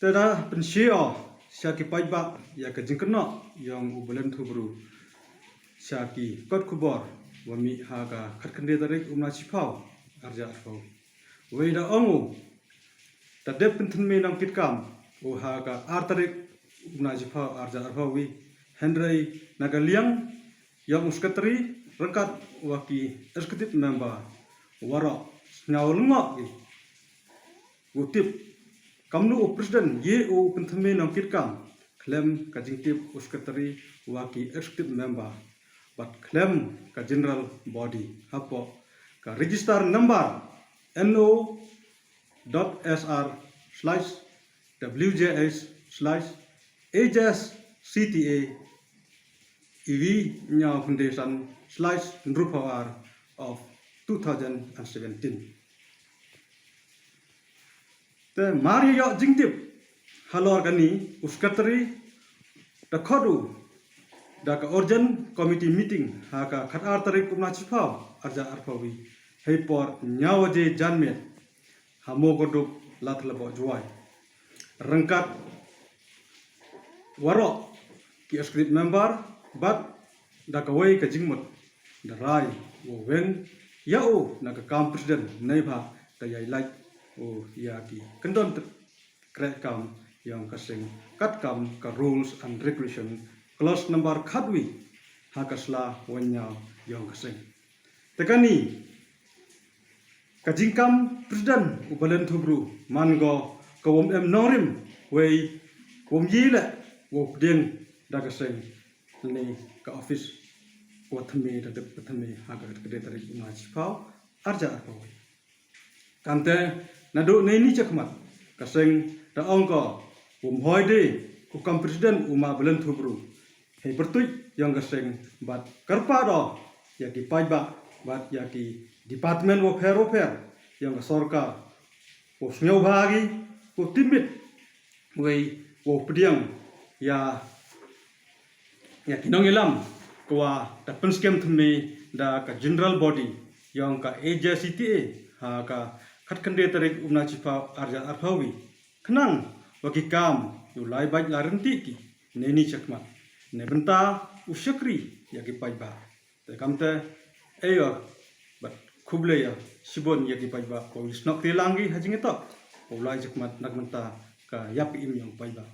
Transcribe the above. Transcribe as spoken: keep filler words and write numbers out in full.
Da pynshai o sha ki paidbah ya ka jingkynnoh yong u Balen Thubru sha ki kot khubor wa mih ha ka khatkhynde tarik u bnai chiphaw arja arphaw. Wei da ong u, da dep pynthymme nongkitkam u ha ka ar tarik u bnai chiphaw arja arphaw wi. Hynrei na ka liang yong u secretary ryngkat wa ki executive member waroh sñiaw lyngngoh ki u tip kamnu u president ye u pynthymme nongkitkam khlem ka jingtip u secretary wa ki executive member bad khlem ka general body hapoh ka register number no dot sr slash wjs slash ajscta iwi ñiaw foundation slash ndrup hour of two thousand and seventeen. Te mar yoh jingtip halor kani u secretary da khot u da ka urgent committee meeting ha ka khat ar tarik u bnai chiphaw arja arphaw wi hei por ñiaw waje janmiet ha Mowkyrdup, Ladthadlaboh, Jowai. Ryngkat waroh ki executive member bad da kawei ka jingmut da rai wow weng ya u na ka kam president neibhah da yai lait u ya ki kyndon krehkam yong ka seng katkam ka rules and regulation clause number khatwi ha ka sla wa ñiaw yong ka seng. Te kani ka jingkam president u Balen Thubru man ko ka wom em nongrim wei wom yi le wow pdiang da ka seng ni ka office wa thymme da dep ka thymme ha ka khatkhynde tarik u bnai chiphaw arja arphaw wi. Kamte naduh neini chakhmat ka seng da ong ko wom hoi de u kam president u ma Balen Thubru hei pyrtuit yong ka seng bad kyrpad o ya ki paidbah bad ya ki department wapher wapher yong ka sorkar wow sñiawbha ki wow tipmit wei wow pdiang ya ya ki nongyalam kawa da pynskhem thymme da ka general body yong ka ajscta ha ka khatkhynde tarik u bnai chiphaw arja arphaw wi khnang wa ki kam u lai bait lai rynti ki neini chakhmat neibynta u shakri ya ki paidbah. Te kamte, ayo bad khublei ya shibun ya ki paidbah wow snoh kti lang ki ha jingtoh wow lai chakhmat na ka bynta ka yap im yong paidbah.